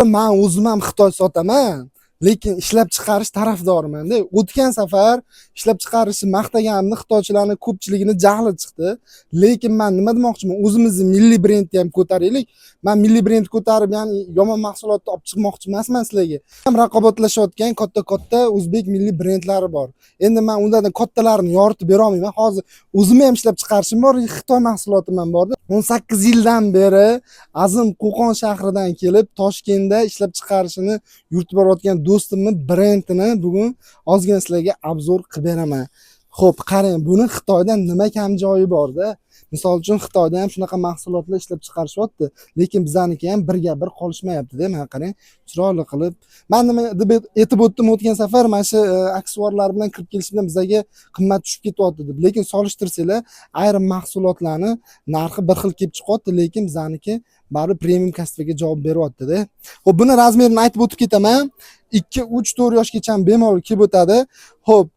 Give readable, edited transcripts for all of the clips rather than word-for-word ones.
Man o'zim ham Xitoy sotaman, lekin ishlab chiqarish tarafdorimanda. O'tgan safar ishlab chiqarishni maqtaganimni xitoychilarni ko'pchiligini jahli chiqdi. Lekin man nima demoqchiman, o'zimizni milliy brendni ham ko'taraylik. Man milliy brend ko'tarib, ya'ni yomon mahsulotni olib chiqmoqchi emasman sizlarga. Ham raqobatlashayotgan katta katta o'zbek milliy brendlari bor. Endi man ulardan kattalarini yoritib bera olmayman. Hozir o'zimni ham ishlab chiqarishim bor, Xitoy mahsulotim ham borda. 18 yildan beri Azim Qo'qon shahridan kelib Toshkentda ishlab chiqarishini yuritib borayotgan do'stimni brendini bugun ozgina sizlarga обзор qilib beraman. Xo'p, qarang, buni Xitoydan nima kam joyi borda? Misol uchun, Xitoyda ham shunaqa mahsulotlar ishlab chiqarishyapti, lekin bizaniki ham birga bir qolishmayapti-da. Mana qarang, chiroyli qilib. Man nima deb aytib o'tdim o'tgan safar, mana shu aksessuarlar bilan kirib kelish bilan bizga qimmat tushib ketyapti deb. Lekin solishtirsanglar, ayrim mahsulotlarni narxi bir xil kelib chiqyapti, lekin bizaniki baribir premium качество ga javob beryapti-da. Xo'p, buni razmerini aytib o'tib ketaman. 2, 3, 4 yoshgacha bemalol kelib o'tadi. Xo'p,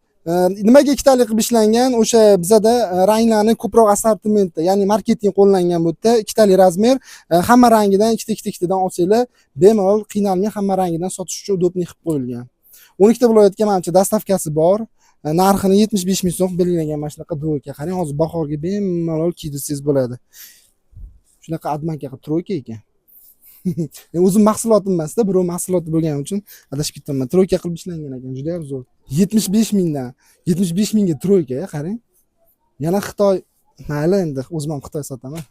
nimaga ikkitalik qilib ishlangan? O'sha bizada ranglarni ko'proq assortimentda, ya'ni marketing qo'llangan bu yerda. Ikkitalik razmer, hamma rangidan ikkita, ikkita, ikkitadan olsanglar, bemalol qiynalmay hamma rangidan sotish uchun удобный qilib qo'yilgan. 12 ta viloyatga manimcha доставка si bor. Narxini 75 ming so'm belgilangan mana shunaqa двойка. Qarang, hozir bahorga bemalol kiydirsangiz bo'ladi. Shunaqa обманка qilib тройка ekan. O'zim mahsulotim emasda, birov mahsuloti bo'lgani uchun adashib ketganman. Тройка qilib ishlangan ekan, juda ham zo'r. 75 mingdan, 75 mingga тройка, qarang. Yana Xitoy, mayli, endi o'zim ham Xitoy sotaman.